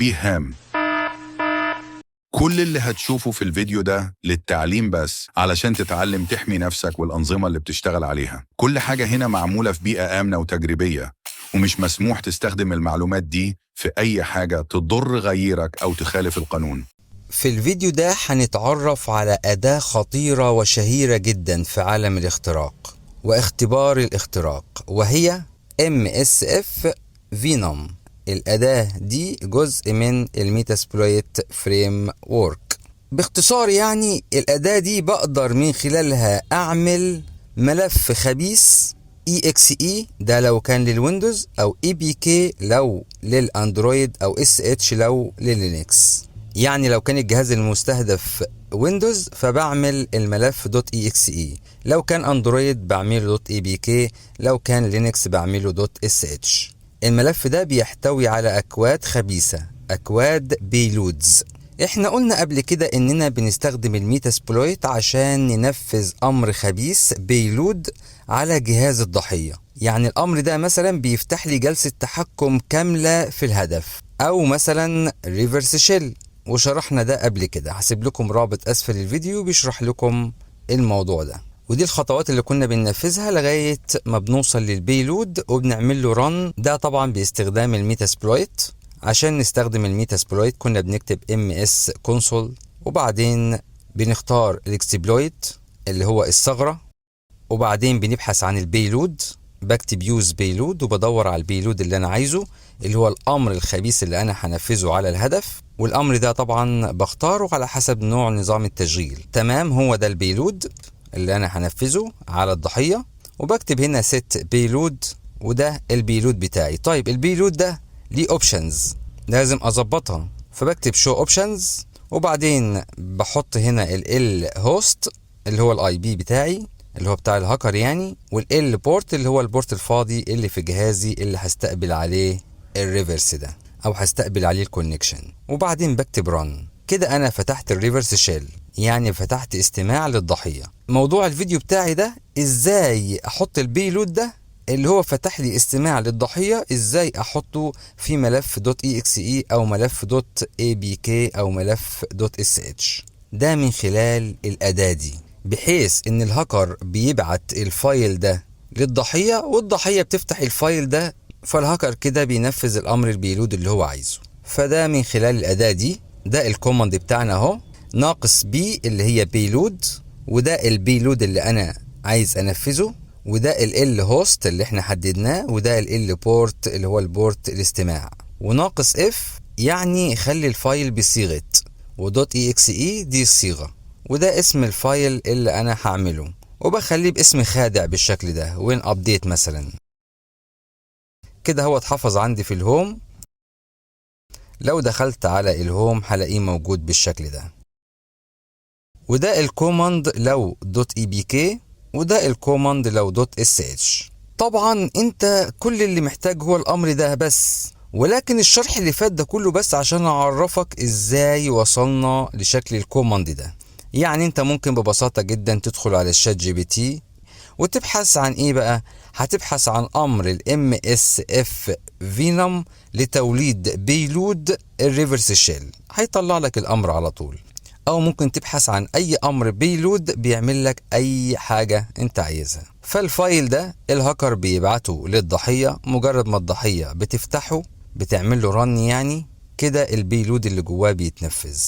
تنبيه هام: كل اللي هتشوفه في الفيديو ده للتعليم بس، علشان تتعلم تحمي نفسك والأنظمة اللي بتشتغل عليها. كل حاجة هنا معمولة في بيئة آمنة وتجريبية، ومش مسموح تستخدم المعلومات دي في أي حاجة تضر غيرك أو تخالف القانون. في الفيديو ده هنتعرف على أداة خطيرة وشهيرة جدا في عالم الاختراق واختبار الاختراق، وهي MSF Venom. الأداة دي جزء من ال Metasploit Framework. باختصار يعني الأداة دي بقدر من خلالها أعمل ملف خبيث EXE، ده لو كان لل Windows، أو APK لو لل Android، أو SH لو لل Linux. يعني لو كان الجهاز المستهدف Windows فبعمل الملف dot EXE، لو كان Android بعمله dot APK، لو كان Linux بعمله dot SH. الملف ده بيحتوي على اكواد خبيثه، اكواد payloads. احنا قلنا قبل كده اننا بنستخدم ال Metasploit عشان ننفذ امر خبيث payload على جهاز الضحيه. يعني الامر ده مثلا بيفتح لي جلسه تحكم كامله في الهدف، او مثلا reverse shell، وشرحنا ده قبل كده. هسيب لكم رابط اسفل الفيديو بيشرح لكم الموضوع ده. ودي الخطوات اللي كنا بننفذها لغاية ما بنوصل لل payload وبنعمل له run، ده طبعا باستخدام ال Metasploit. عشان نستخدم ال Metasploit كنا بنكتب MS console، وبعدين بنختار ال exploit اللي هو الثغرة، وبعدين بنبحث عن ال payload، بكتب use payload وبدور على ال payload اللي انا عايزه، اللي هو الامر الخبيث اللي انا هنفذه على الهدف. والامر ده طبعا بختاره على حسب نوع نظام التشغيل. تمام، هو ده ال payload اللي انا هنفذه على الضحيه، وبكتب هنا set payload، وده ال payload بتاعي. طيب، ال payload ده ليه options لازم اظبطها، فبكتب show options، وبعدين بحط هنا ال LHOST اللي هو ال IP بتاعي، اللي هو بتاع الهاكر يعني، وال LPORT اللي هو ال port الفاضي اللي في جهازي اللي هستقبل عليه ال reverse ده او هستقبل عليه ال connection، وبعدين بكتب run. كده انا فتحت ال reverse shell، يعني فتحت استماع للضحية. موضوع الفيديو بتاعي ده ازاي احط ال payload ده اللي هو فتح لي استماع للضحية، ازاي احطه في ملف dot EXE او ملف dot APK او ملف dot SH، ده من خلال الاداة دي، بحيث ان الهاكر بيبعت ال file ده للضحية والضحية بتفتح ال file ده، فالهاكر كده بينفذ الامر ال payload اللي هو عايزه. فده من خلال الاداة دي. ده ال command بتاعنا اهو، ناقص P اللي هي payload، وده ال payload اللي انا عايز انفذه، وده LHOST اللي احنا حددناه، وده LPORT اللي هو ال port الاستماع، وناقص F يعني خلي ال file بصيغه، و dot EXE دي الصيغه، وده اسم ال file اللي انا هعمله، وبخليه باسم خادع بالشكل ده، win update مثلا. كده هو اتحفظ عندي في ال home. لو دخلت على ال home هلاقيه موجود بالشكل ده. وده ال command لو dot APK، وده ال command لو dot SH. طبعا انت كل اللي محتاج هو الامر ده بس، ولكن الشرح اللي فات ده كله بس عشان اعرفك ازاي وصلنا لشكل ال command ده. يعني انت ممكن ببساطة جدا تدخل على ال ChatGPT وتبحث عن ايه بقى؟ هتبحث عن امر ال MSF Venom لتوليد payload ال reverse shell، هيطلع لك الامر على طول. او ممكن تبحث عن اي امر payload بيعمل لك اي حاجة انت عايزها. فال file ده الهاكر بيبعته للضحية، مجرد ما الضحية بتفتحه، بتعمل له run، يعني كده ال payload اللي جواه بيتنفذ،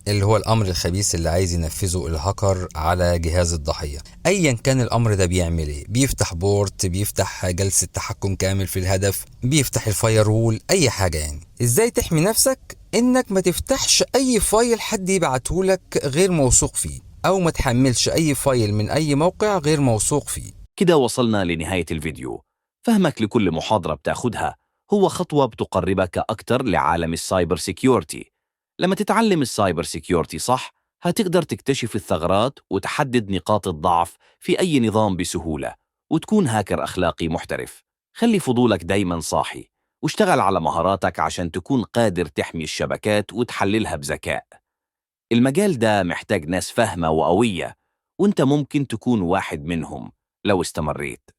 اللي هو الامر الخبيث اللي عايز ينفذه الهاكر على جهاز الضحيه، ايا كان الامر ده بيعمل ايه، بيفتح port، بيفتح جلسه تحكم كامل في الهدف، بيفتح ال firewall، اي حاجه يعني. ازاي تحمي نفسك؟ انك ما تفتحش اي file حد يبعته لك غير موثوق فيه، او ما تحملش اي file من اي موقع غير موثوق فيه. كده وصلنا لنهاية الفيديو. فهمك لكل محاضرة بتاخدها هو خطوة بتقربك أكتر لعالم ال cyber security. لما تتعلم ال cyber security صح، هتقدر تكتشف الثغرات وتحدد نقاط الضعف في أي نظام بسهولة، وتكون هاكر أخلاقي محترف. خلي فضولك دايما صاحي، واشتغل على مهاراتك عشان تكون قادر تحمي الشبكات وتحللها بذكاء. المجال ده محتاج ناس فاهمة وقوية، وانت ممكن تكون واحد منهم لو استمريت.